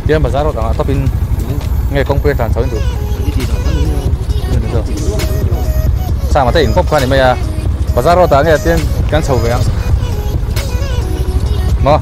Tian bazar road angah tawpin nge kawngpui a tlan chho in duh. Sama te in pawp kha a ni mai a, bazar road ah nge tian kan chho ve ang maw.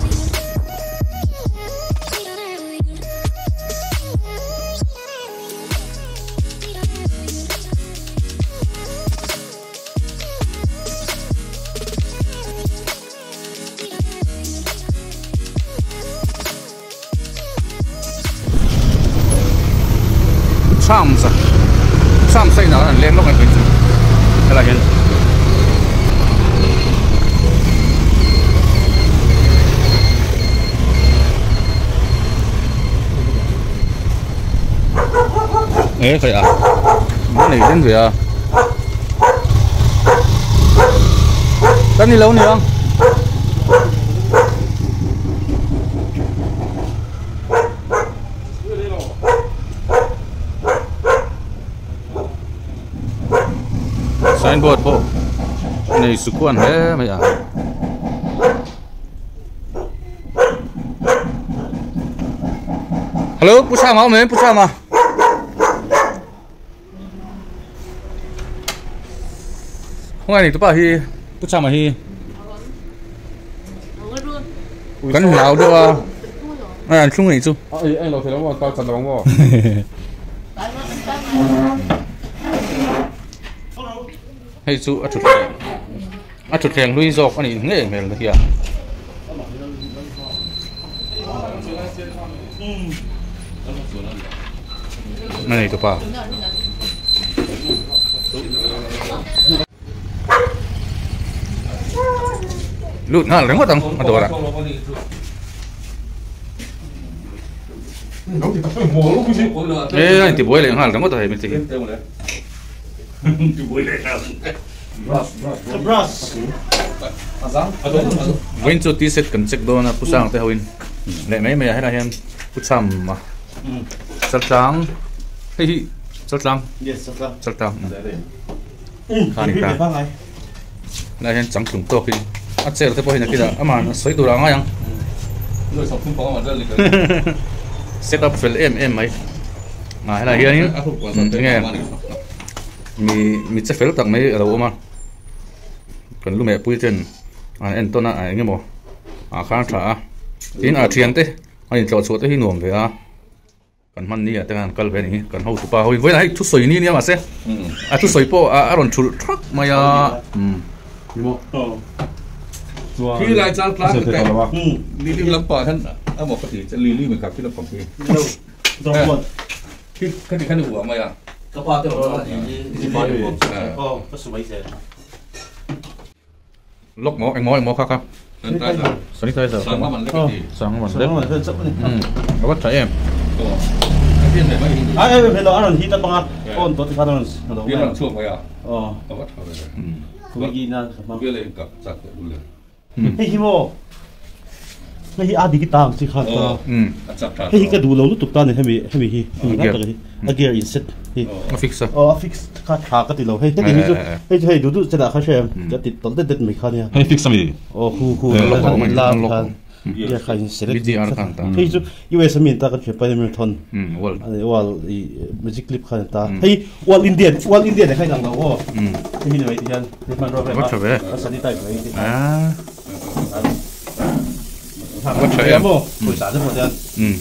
Chams a Chams a inah an leng lawk ang chu helai hian e khai a an nei den ve a ka ni lo niang signboard pawh nei sukuan hle mai a. Hello Pu Chama awm em Pu Chama Khawngaih nei tupa hi Pu Chama hi kan hlau deuh a ai an thlung anih chu ai ai lo thei lo maw kal chan lo maw hei chu a thutthleng a thutthleng hlui zawk anih ngei hmel na hian a nei tupa. Lut nghal ringawt ang a dawrah. E a intibuai leh nghal ringawt a hei mite hi. Vawiin chu t-shirt kan check dawn a Pu Sang te hoin leh mai mai ah helai hian Pu Cham a Chaltlang hei hi Chaltlang Chaltlang kha a ni ta helai hian changtlung tawkin a chair te pawh hi nakinah aman a sawi tur ah a ngai ang set up fel em em mai ah helai hianin enge mi mi che fel tak mai a lo awm a kan lu meh pui ten an en tawn a eng emaw ah khan a tha a tin a thian te a intlawh chhuah te hi nuam ve a. Kan hman ni ah te khan an kal ve a nih hi, kan hotu pa ho hi vawiin ah hei thusawi ni nia mahse a thusawi pawh a rawn thulh thak mai a Khi lai chang tlang te lili lampang hian a maw ka ti che lili mai kha khi lampang khi khi khati khan i uah mai a ka pa te awm chuan lili aw ka su mai zel. Lawk maw engmaw engmaw kha kha sanitizer sangha man lek a va tha em Hei hi maw hei hi a dik ta ang chi kha ta hei hi ka duh lo lutuk ta ni hemi hemi hi hemi lai tak hi a gear in set hi a fix a aw a fix kha tha ka ti lo hei heti hi chu hei chu hei duh duh chenah kha hre em ka ti tawlh det det mai kha nia hei fix a mi aw hu hu la khan gear kha in select BGR khan ta hei chu US a mi ta ka hria pa ni thon wall ani wall i magic clip khan ta hei wall Indian wall Indian e khai lang lo aw hei hi ni mai ti hian va tha ve a sanitize mai ti a va tha em pawisa te pawh hian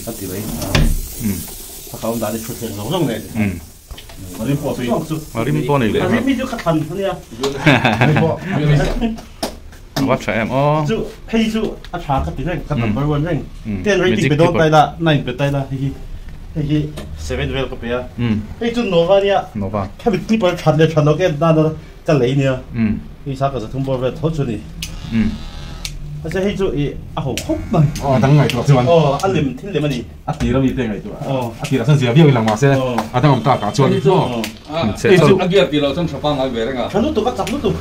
a ti mai a kha awm dan hi thu thleng zawng zawng nen rim pawh chu rim pawh nei leh rim hi chu ka thlan ania va tha em aw chu hei chu a tha ka ti reng ka number 1 reng ten rating pe dawn tai la 9 pe tai la hei hi hei hi 7 vel ka pe a hei chu nova nia nova hemi clipper that leh that lo ke na na ka lei nia hei sa ka zathum bawr vel tho chu ni ase hei chu i a ho khawp mai aw a dang ngaihtuah chuan aw a lem thil lem a ni a tir ami te ngaihtuah a tirah chuan zia viau in lang mahse a dang awm tak ah chuan hei chu a gear tih loh chuan tha pangngai ve reng a tha lutuk a chak lutuk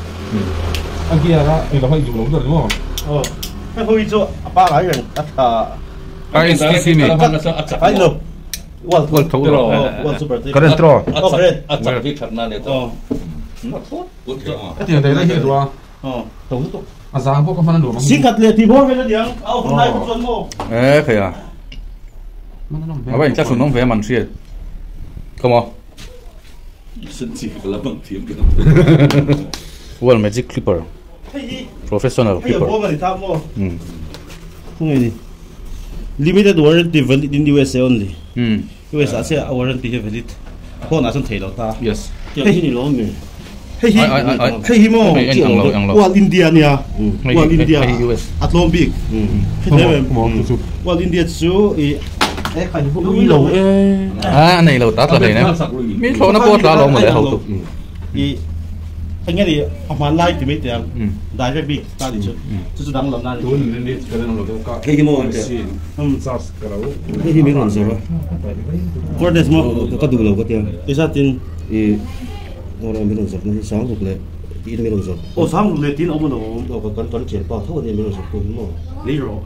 a gear a eng lo kha i duh lo ber ni maw aw hei ho hi chu a pangngai reng a tha a HTC mi ai lo wall wall tho lo wall super current tro a current a chak hi that na ne chu a tiang daih hi a duh a aw to lutuk a zang pawh ka hman a nuam ang singkhat leh tih bawr vel a niang a hun lai kha chuan maw e khei a Ava in thlahrun awm ve a man hriat. Come on. Well magic clipper. Professional clipper. Limited warranty valid in USA only. USA se warranty hi valid. Phone ah chuan thei lo ta. Yes. Hei hi ni lo mi. Hei hi hei hi maw World India nia. World India a tlawm bik. World India chu i ui lo e. A nei lo ta tla hlei ne. Mi thlawhna pawh a tla lo mawle ho tu. I enge ni a hman lai ti mai teh ang direct bik ta ni chu chu chu dang lam na ni. Hei hi maw an teh. Hei hi min rawn zawrh a. Cordless maw? Ka duh lo ka tia. Izatin i Aw min rawn zawrh na hi sang ruk leh tiin min rawn zawrh. Aw sang ruk leh tiin a awm a lo awm. Aw kan kan thian pa tho a nia min rawn zawrh tu hi maw. Lei rawh.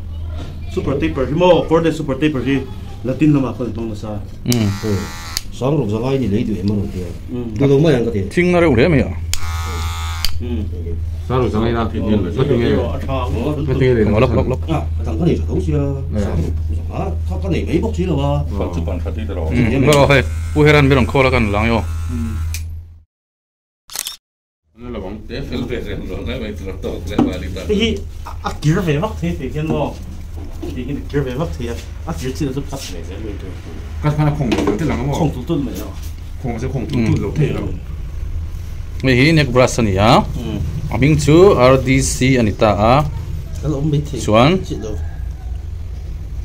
Super taper hi maw cordless super taper hi Latin lamah khawn an hmang nasa. Aw sang ruk zangai ni lei duh em a rawn tia. Duh lo mai ang ka ti. Thing na reuh hle mai a. Sang ruk zangai na ka ti nge ka ti nge lei lok lok lok. A dang ka nei tha tho sia sang ruk zanga kha ka nei mai bawk si lo a. Fan chu pan khat i ta rawh. Aw hei Pu Heran min rawn call a kan lang i aw. Hei hi a kir ve vak thei tih hian maw tih hian a kir ve vak thei a, a kir chin ah chuan cut ve zel mai tur. Cut khan a khawng lo tel ang a maw? Khawng tul tul mai a. Khawng se khawng tul tul lo thei lo. Hei hi neck brush a ni a, a hming chu RDC a ni ta a, chuan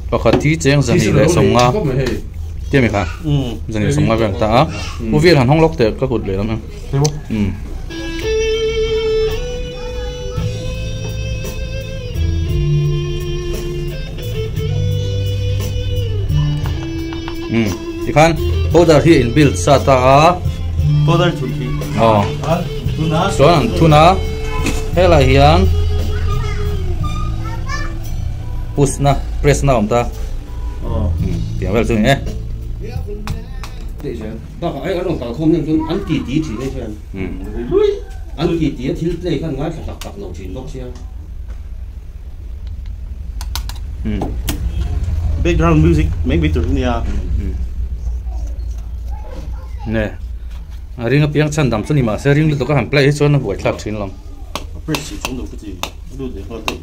pakhat hi cheng zahnih leh sawmnga tia mi kha zahnih leh sawmnga vel a ni ta a, u vel han hawng lawk teh ka kut lehlam em. Um. Um, tikhan powder hi in build sa ta a. Powder thun hi. Aw. Chuan an thun a. Helai hian push na press na awm ta. Aw. Um, tiang vel chu ni e. Bakah ai an rawn kal khawm nem chuan an ti ti thin hei hian an ti ti a thil play khan ngaithla tak tak lo thin bawk sia. Background music mai mai tur hi nia. Ne a ring apiang chhan dam chu ni mahse ring lutuk a han play hi chuan a buai thlak thin lo. A press hi chung lo ka ti a lut leh nghal daih.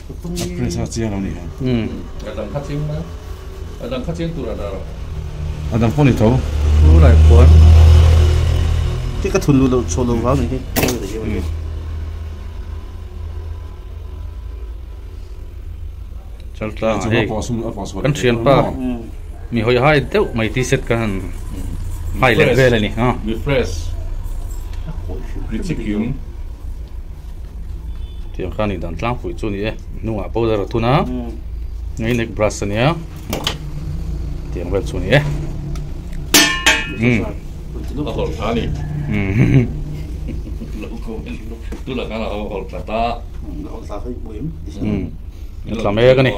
A press a chiang lo ni kha. A dang kha chiang mai. A dang kha chiang tur a dar. A dang pawh ni tho. Thu lai khuan. Khi ka thun luh loh chhuah loh vang ni hi. Chal tlang ah hei kan thianpa mi hawi hai deuh mai t shirt ka han hai leh vel a ni ha. Mi fresh mi chikim. Tiang kha ni dan tlangpui chu ni e hnungah powder a thun a ngei neck brush a nia tiang vel chu ni e a hawlh tha ni tunah khan a hawlh tha ta tla mek a ni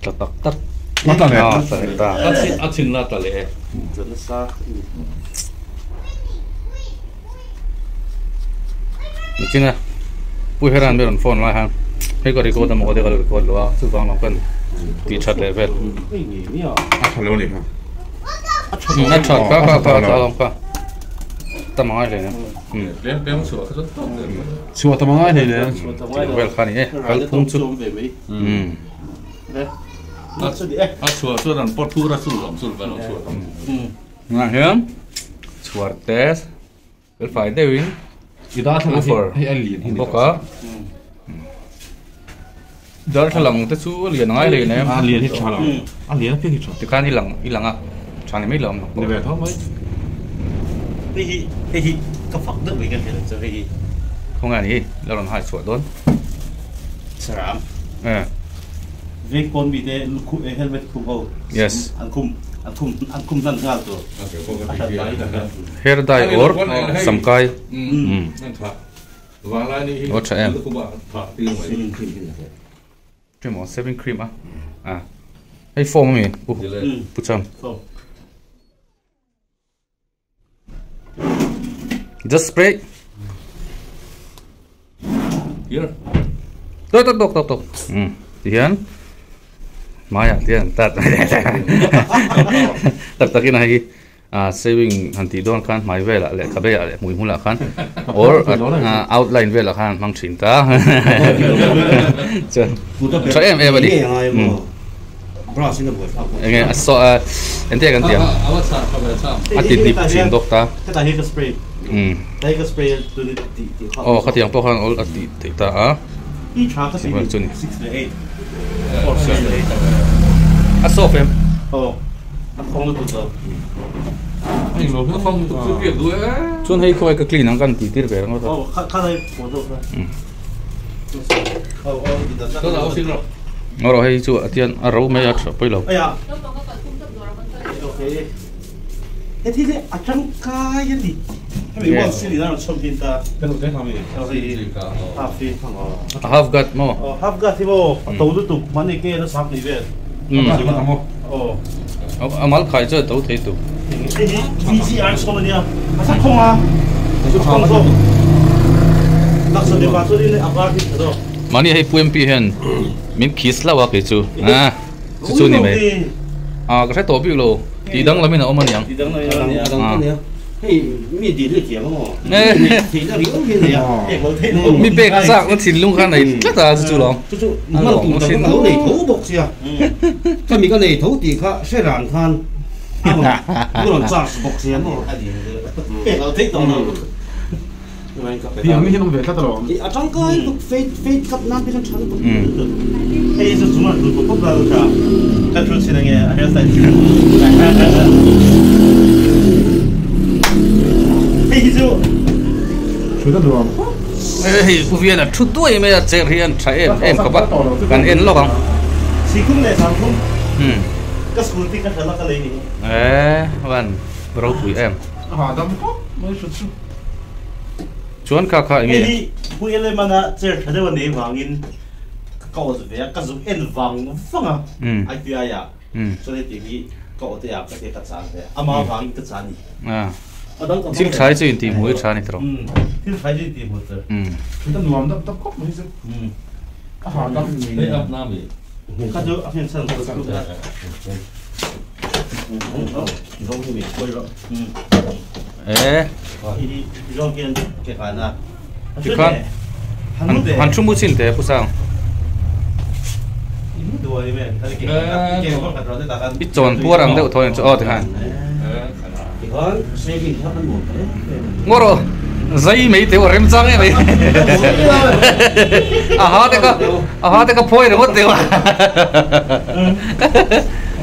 tla tak tak a tla leh ta a chhin la tla leh e. Nichina Pu Heran ber an phone lai khan hei ka record a maw te ka lo record lo a chuvang lam khan tih that leh vel a tha lo ni kha a that kha kha kha a tha lo kha tam angai hle nen tlem tlem chhuah kha chuan tawk leh mai chhuah tam angai hle nen tih vel kha ni e kalphung chu a chhuah chuan an pawt thur a chu zawm chu vel ang chhuah tam Tunah hian chhuar te fel fai deuhin woofer a bawk a darthlalang te chu a lian ngai hle em tikhan i lang i lang a tha ni mai lo awm ang khawnge a ni la rawn hai chhuah dawn yes. Hair dye or samkai aw tha em cream aw shaving cream a a hei foam ami pu pu cham just spray here tok tok tok tok tok. Tihian hmaiah te an tat tak takin a hei shaving han tih dawn khan hmai velah leh khabe ah leh hmui hmulah khan or outline velah khan an hmang thin ta chuan tha em em a ni enge a saw a engtia kan tih ang a ti hnip thin bawk ta aw khatiang pawh khan awl a tih theih ta a chu ni a soft em. Chuan hei khawi ka clean ang kan tih tir ve ringawt a. Ngaw hei chu a tian a ro mai a tha pawi lo. A half guard maw? A mal khai chuan to thei tur. Mahni hei Pu MP hian min kiss hlauh a kei chu a chu chu ni mai a ka hre tawh bik lo tih danglam in a awm a niang. Mi pek chak na thinlung kha nei tlat a chu chu lawm. Chu chu hman tur dang ka lo nei tho bawk sia. Khami ka nei tho tih kha hre ran khan a rawn a rawn charge bawk sia maw. Tiang mi hian awm ve tlat alawm. A tangkai lutuk fade fade cut nan te khan tha lutuk. Hei chu chungah tul pawp pawp la luta ka tul chin ange a hairstyle chu. Hei hi chu Thut a nuam khawp. Hei pu Vian a thu duai mai a chair hi an tha em em khawp a kan en lawk ang. Sikhum leh Sangkhum ka school te ka hral a ka lei ni. E van ropui em. A hahdam khawp mai hrat chu. Chuan kha kha enge? Hei hi Pu Elemana chair tha deuh a nei vangin ka awt ve a, ka zuk en vang vang a IPI ah chuan heti hi ka awt e a ka tia ka chan ve a, amah vangin ka chan ni. Thil tha hi chu intihhmuh hi tha a ni tawh. Thil tha hi chu intihhmuh tawh. Thut a nuam dap dap khawp mai chu. A hahdam ni. Kha chu a hmel chhan ka chu. E. Tikhan han thu mu chin te pu sang. I chawn puar ang deuh thaw in chu aw tikhan. Ngaw rawh zai mai teu a rem chang em mai. A ha te kha a ha te kha phawi ringawt teu a.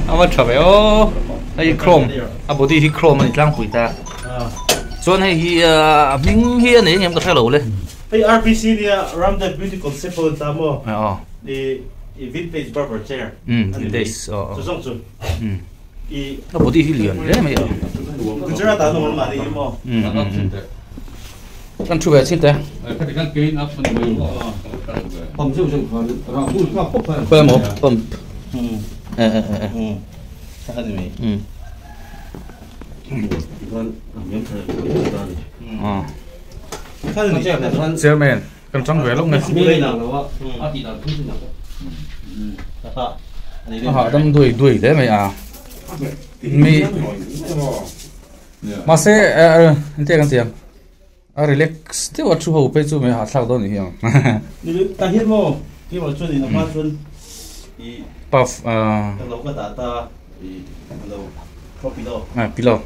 A va tha ve aw. Hei chrome a body hi chrome a ni tlangpui ta. Chuan hei hi a hming hi a nei engem ka hre lo le. Hei RBC nia Ramdev Beauty Concept ho an ta maw? Aw. I vintage barber chair. Vintage aw. Chu zawng chu. A body hi lian hle mai a. Gujarat ah an awm mahni hi maw? Kan thu ve chin te. Khawi maw pump. E e e e. Chairman kan tang ve lawk nge. A hahdam duai duai hle mai a. Mi mahse engtia kan tih ang a relax deuh a thu ho phei chu mai hahthlak dawn ni hi ang. Puff pillow.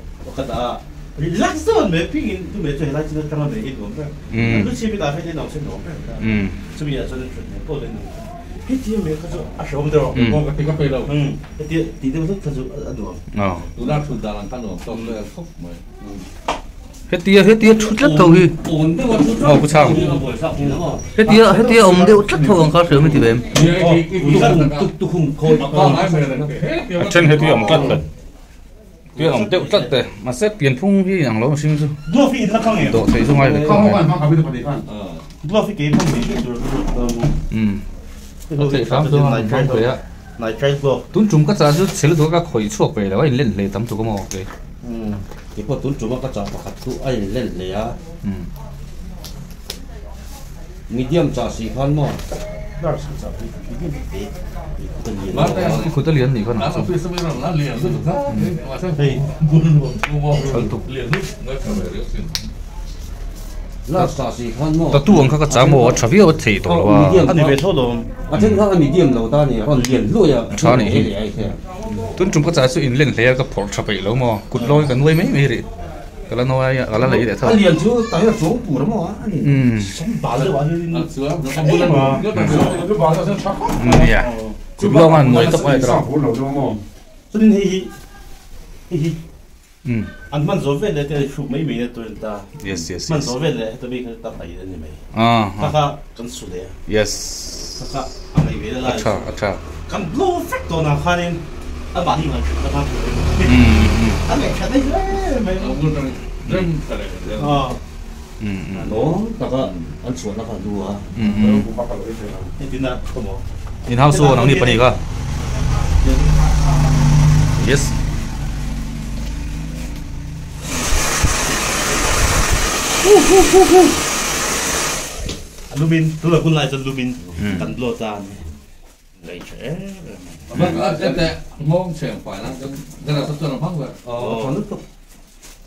Hetia hetia thu tlat tho hi aw pu chhang hetia hetia awm deuh tlat tho ang kha hriau min ti ve em a then hetia awm tlat te tia awm deuh tlat te mahse pianphung hi inang lo mihring chu dawh theih chu ngai ve khawp mai a theih hram chu a hmang thei a tun tum ka chah chu chhel lutuk a ka khawih chhuak ve lo a inlen hle tam tuk a maw kei. Kei pawh tun tuma ka chah pakhat chu a inlen hle a. Medium chah si khan maw? I kut a lian nih kha nang chu. Tattoo ang kha ka cham aw a tha viau a thei tawh lo a. A tha nih hi. Tun tum ka chah chu in len hle a ka phawrh tha peih lo maw kut lawi ka nuai mai mai rih. Ka la nuai a ka la lei leh tho. Nia kut lawng a nuai tawp a ni tawh. An hman zawh vel leh te hruk mai mai na tur an ta. Yes yes yes. Hman zawh vel leh heta mi kha ta pai a ni mai. Kha kha kan su leh a. Yes. Kha kha a ngaih ve na lai. A tha a tha. Kan blow vek tawh nang khanin a mahni ngaih that na kha tur a ni. A ngaih that na hle mai. Lawm taka an chhuahna kha lu a. Engtin a khaw maw? In house chu nangni pahnih kha. Yes. Lumin, tuna hun lai chuan lumin kan blow ta a ni.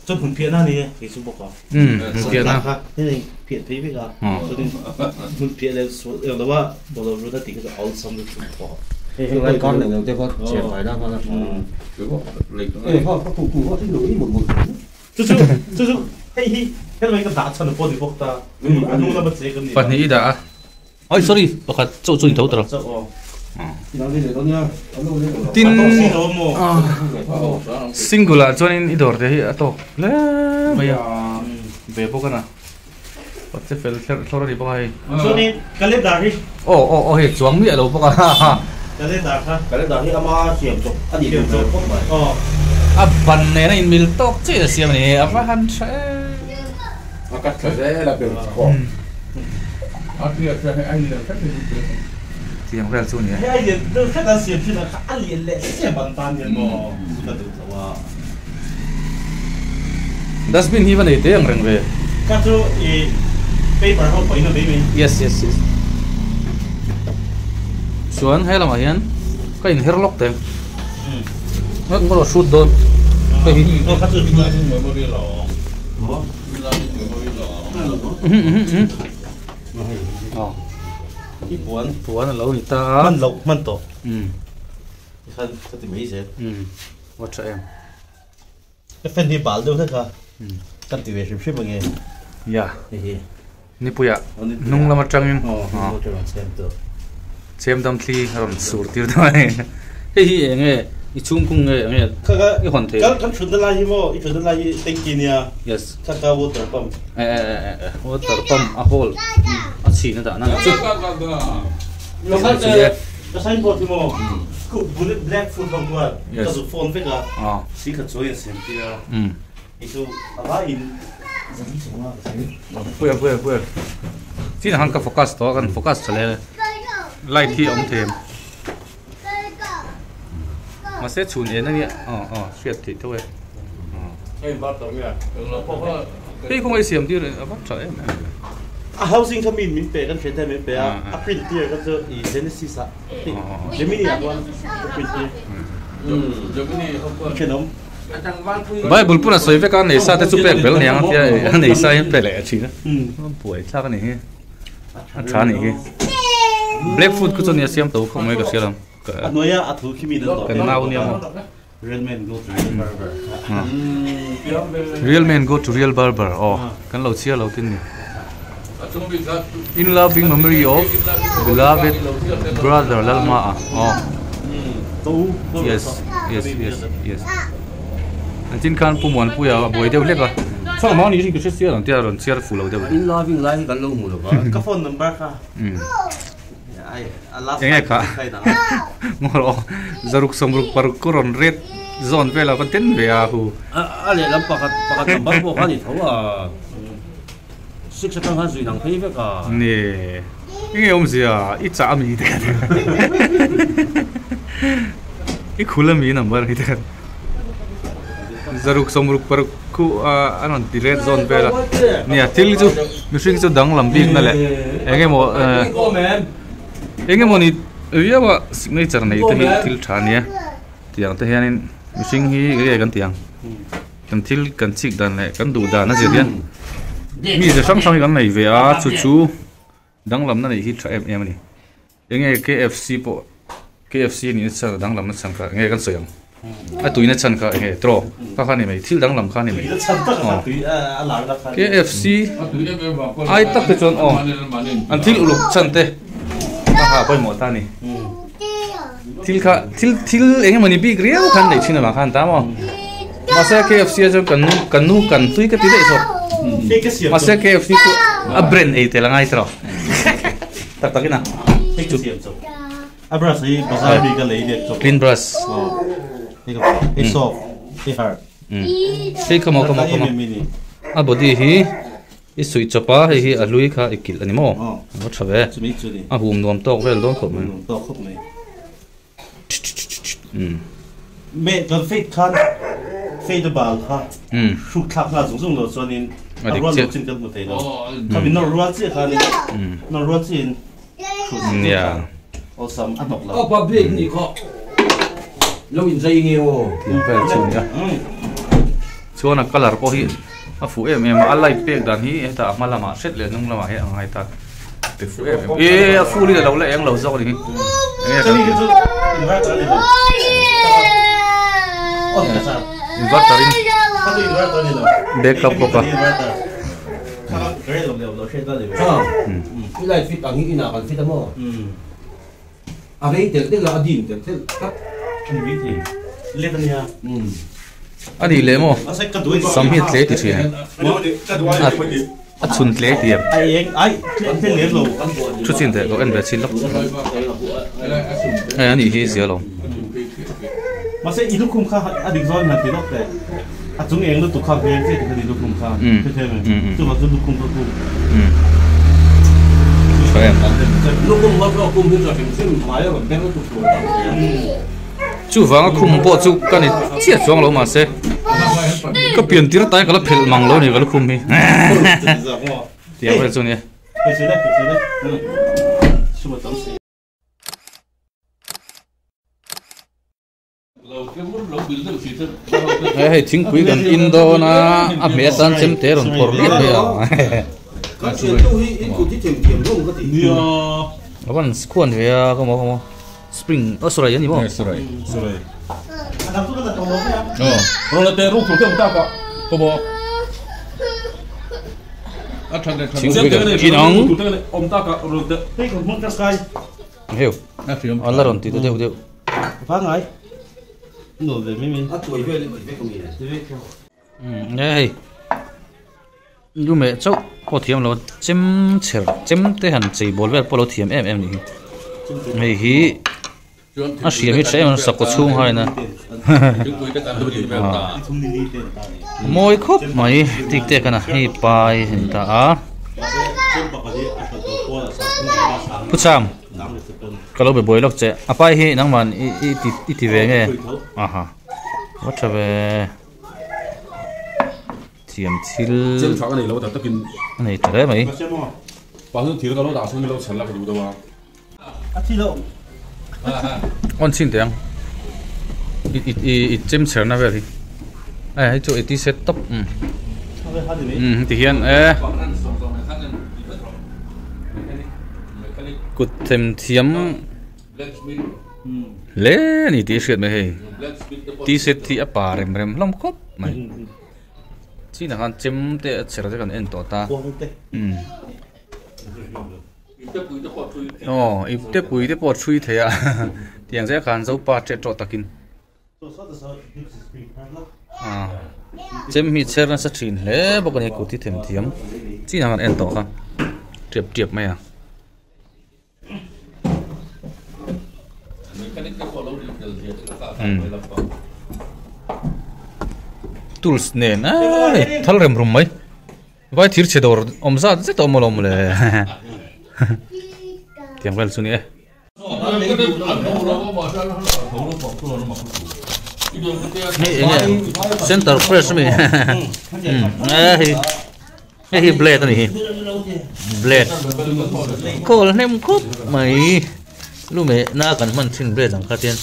Chuan hmun phiahna a ni e, kei chu bawk a. Hmun phiahna. Kha hei phiah phei vek a. Chuanin hmun phiah leh sual eng lo a bawlhhlawh rut a tih kha chu a awlsam lutuk tawh. Hei hei lai kar leh lo te kha chhiar fai na hman a tha. Hei kha ka kuh kuh kha thil lo ei mawlh mawlh. Chu chu chu chu hei hi helai ka dah chhan a pawh ni bawk ta. A hnung lama che kan ni. Pahnih i dah a. Oi sorry pakhat chauh chu ni tho ta lo. Tin single ah chuanin i dawr te hi a tawk hle mai a ve bawk a na che fel thler thlawr a ni bawk a hei. Chuanin calendar hi. Aw aw aw hei chuang miah lo bawk a. Calendar kha. Calendar hi ama siam chawp a nih duh hmel khawp mai. A ban nen a inmil tawk chiah a siam a ni a va han tha em. A kat thla zel a bel chhuak. A tia tia hei ai lian hret hi chu. Tiang vel chu nia. Hei ai lian deuh hret an siam thin a kha a lian leh sia ban tan hian maw ka duh tho a. Dustbin hi va nei teh ang reng ve. Ka chu i paper ho pawhin a mai mai. Yes yes yes. Chuan he lamah hian ka in her lawk teh. Ngawt ngawt a shoot dawn. Hei hi. Ka chu Puan puan a lo ni ta a. Hman loh hman tawh. Tikhan ka ti mai zel. Wa tha em. Ka fan hi bal deuh hlek a. Kan ti ve hrim hrim ange. Ya. Nipuia hnung lam atangin chem dam thli a rawn sur tir dawn a ni. Hei hi eng nge i chhungkung nge eng nge i hawn thei? Kan thutna lai hi maw i thutna lai hi tanky nia. Yes. Kha kha water pump. E e e e water pump a hole a chhin a dah na ni chu. Ka signboard hi maw bullet black food ho khuan ka zu phone vek a si khat chuan in siam tir a. Hei chu a vaiin zan chunga ka sawi. Puia puia puia. Chin han ka focus tawh a kan focus tha le. Light hi a awm thei em? Mahse chhun en ania aw aw hriat theih tho e. Hei kawng ei siam tir a va tha em em. A housing kha min min pe kan hriat hian min pe a a print tir kha chu i Genesis ah Gemini ah khuan ka print tir. Gemini ho khuan. Thenawm. Bible pawh a sawi vek a, nei sa te chu pek bel aniang a tia a nei sa hian pe leh a thin a, buai thlak a nih hi, a tha a nih hi. Black food khu chu nia siam to khawp mai ka hria lo. A hnuaia a thu khi mi dan tawh. Kan nau nia maw. Real man go to real barber. Real man go to real barber aw kan lo chhiar lo tin ni. In loving memory of beloved brother Lalma a aw yes yes yes yes an chin khan Pu Muanpuia a buai deuh hlek a chhuak mau ni ka hre chiar ang tia rawn chhiar fuh lo deuh In loving lai hi kan lo hmu lo va ka phone number kha eng nge kha maw aw zaruk sawmruk paruk ku rawn ret zawn vel a va den ve a hu a lehlam pakhat pakhat number pawh kha a ni tho a. Six atang khan zui dang phei vek a. Ni enge awmzia i chah ami te khan i khul ami number hi te khan zaruk sawmruk paruk khu a an rawn ti red zone vel a nia thil chu mihring chu danglam bik na leh enge maw. Eng emawni riau a signature nei te hi thil tha a nia tiang te hianin mihring hi enge kan tih ang kan thil kan chik dan leh kan duh dan a zir hian mi ze hrang hrang hi kan nei ve a chu chu danglamna neih hi tha em em a ni. Enge KFC pawh KFC nih na chhan danglam na chhan kha enge kan sawi ang a tui na chhan kha enge trawk kha kha ni mai thil danglam kha ni mai KFC ai tak te chuan aw an thil uluk chhan te a ha pawimawh ta ni thil kha thil thil enge mawni bik riau khan nei thin avang khan ta maw mahse KFC ah chuan kan nu kan nu kan tui ka ti daih zawk mahse KFC chu a brand ei tel a ngai tawh. Tak tak ina. Hei chu siam chawp. A brush hi bazar mi ka lei let chawp. Clean brush. Oh. Hei ka hei soft, hei hard. Hei kha maw kha maw kha maw. A body hi i suih chawp a hei hi a hlui kha i kilh a ni maw? A va tha ve. A hum nuam tawk vel dawn khawp mai. Nuam tawk khawp mai. Me kan faith khan faith a bal kha hruk thlak nghal zung zung lo chuanin a rual lo chin kan hmu thei lo. Khami nawr rual chiah khanin nawr rual chiahin hruk zung zung khan awlsam a hnawk lo. Aw public nih khaw lo in zai nge aw. Tiang vel chu nia. Chuan a colour pawh hi a fuh em em a, a light pek dan hi hetah a hma lamah hret leh hnung lamah hian a ngai ta pe fuh em em e a full in a lo la eng lo zawk a ni hi enge kan inverter in backup bawk a. I light fit ang hi inah kan fit a maw? A rei telh telh a, a dim telh telh tlat. A nih leh maw? Sam hi a tle ti thin a, a chhun tle ti em? Thu chin teh ka en ve chin lawk. Hei a nih hi zia lo. Chuvanga khum pawh chu ka ni chiah chuang lo mahse ka pian tir tai ka la phelh mang lo ni ka lukhum hi tiang vel chu nia. He hei thingpui kan in dawn a a hmeh atan chem te rawn phawrh riat mai a a van khuan ve a ka maw ka maw spring aw sarai a ni maw sarai sarai aw rawn la teh ruk tur te awm tak a ka maw a that leh that thingpui kan in ang awm tak a rawn teh Heu, a la rawn ti ta deuh deuh. Umm hei lu meh chauh pawh thiam lo chem chher chem te han chei bawl vel pawh lo thiam em em a nih hi hei hi a hriam hi tha em em sakkaw chhung hain a mawi khawp mai tik tek a na hei pai a ni ta a. Pucham ka lo be buai lawk che a pai hi nangman i i ti i ti ve nge aha va tha ve thiam thil a nei ta hle mai awn chhin teh ang i i i chem chher na vel hi hei chu i ti set tawp umm umm ti hian e kut them thiam hle a ni tih a hriat mai hei ti set hi a pa rem rem hlawm khawp mai chinah khan chem te a chher te kan en tawh ta umm. Aw ipte pui te pawh a thui thei a tiang zet khan zopa ṭet ṭawh takin ah chem hi chher nasa ṭhin hle bawk a ni kut hi them thiam chin ang an en tawh kha ṭiap ṭiap mai a. Tools nen aii thal rem rum mai. Vai thir chhe dawr awm zat zet a awm alawm le tiang vel chu ni e. Hei enge center fresh ami e hei hei hi blade ani hi blade kawl hnem khawp mai. Lume na kan hman thin blade ang kha tian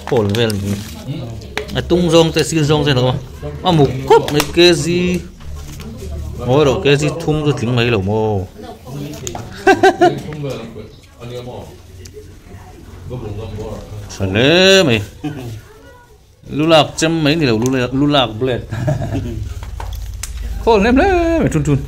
khawl vel ni a tung zawng te sir zawng te a a muk khawp mai kg mawi rawh kg thum chu tling mai lo maw tha hle mai lu lak chem mai ni lo lu lak blade khawl hnem hle mai thun thun.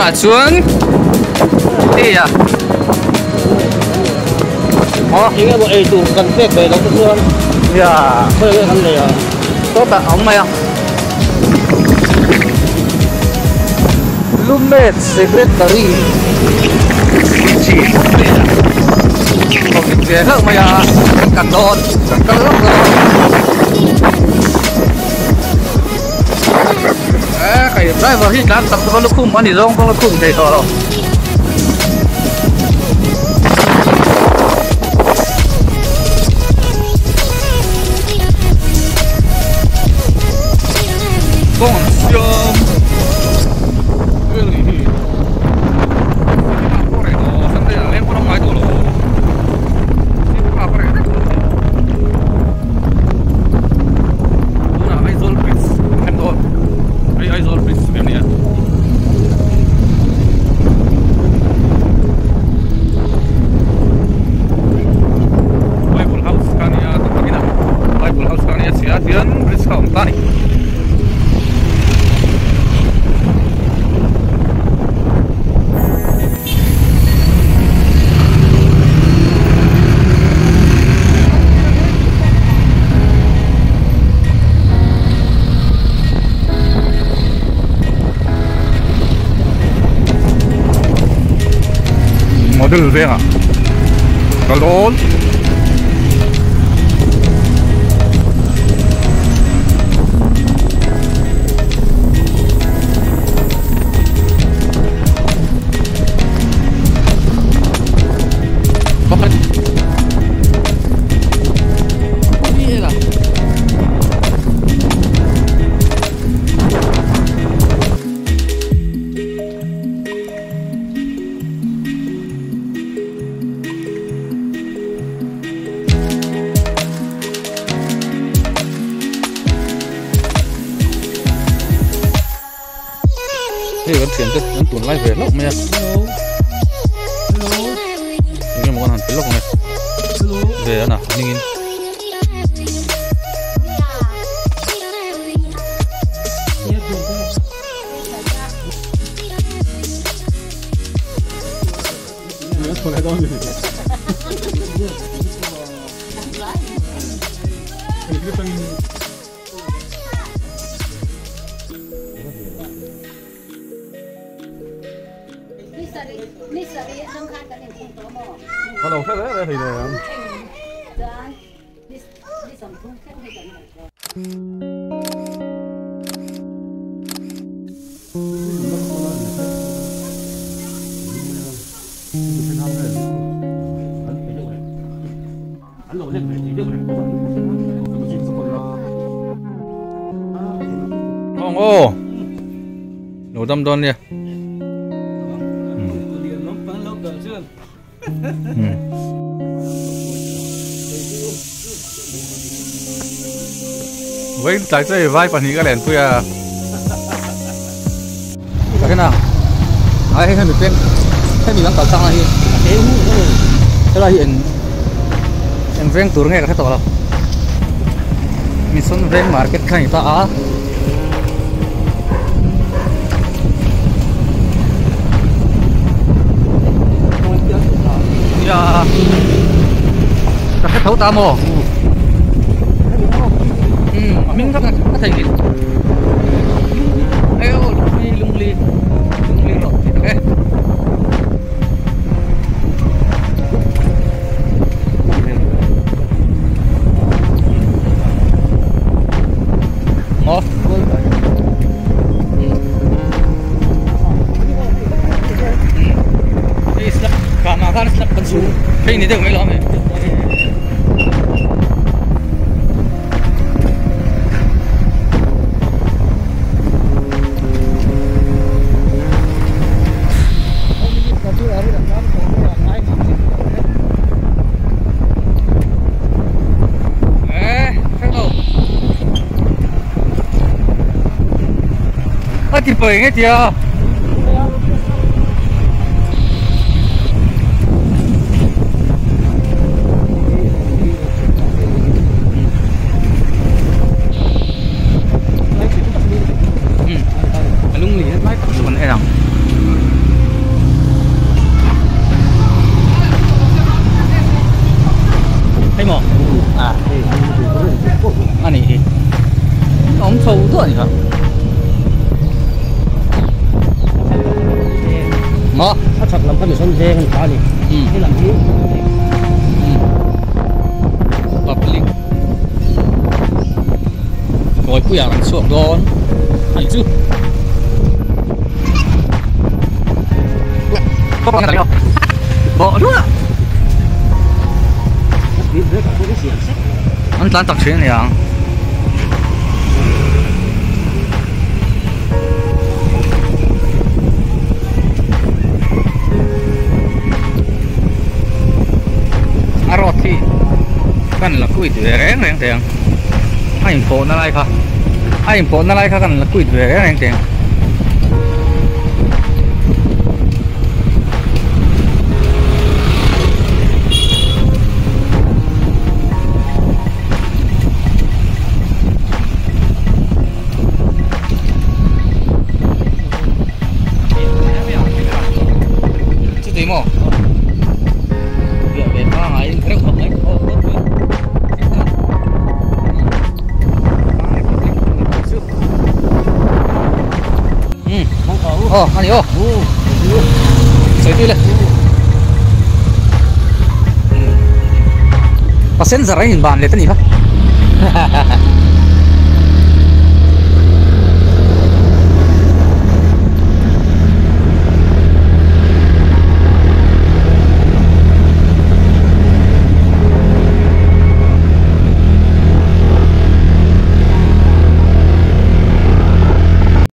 Tunah chuan hei a aw eng emaw ei tur kan pek ve loh te chuan ya khawi nge kan nei a sawtah a awm mai a Lumet Secretary chi awm ve hlauh mai a kan dawn kan kal lawk dawn. Hei driver hi tlan tak chu lukhum a ni zawng pawh lukhum thei tawh lo. Kawng an siam vel ni hi Sunday ah leng pawh a ngai tawh lo tunah Aizawl bridge a dawn hei Aizawl bridge a nia Bible house kha a nia tak takin a Bible house kha a nia chhiah hian bridge kha a awm ta a ni. Model vengah kal dawn. Hei kan thian te an tun lai ve hlauh mai a eng emaw kan han pe lawk ang e ve a na hmingin. Hello, hello, hello. Ô, đồ đâm đon đi. Với tại chơi vai phần thì các đèn tôi à. Cái nào? Ai hay mình tên, hay mình đang tạo sang là hiện. Thế là hiện em veng tur nghe cái tao là. Mình xuân veng market khai ta á. Ya, cái thấu ta mò. Mình rất là thành kính. Ê ô, lung ly rồi, ok. Mò. Cái này được mấy lắm này. À thì bởi nghe chưa? Rồi cứ làm xuống đón anh chứ bỏ luôn ạ. Anh tan tập chuyện này à? Aroti kan là quỷ reng reng tiền anh phố nó lại kha anh phố nó lại kha kan là quỷ reng reng tiền chứ gì mà ờ, ăn đi ô. Sợi đi lên. Pasien giờ anh bàn lấy tên gì không?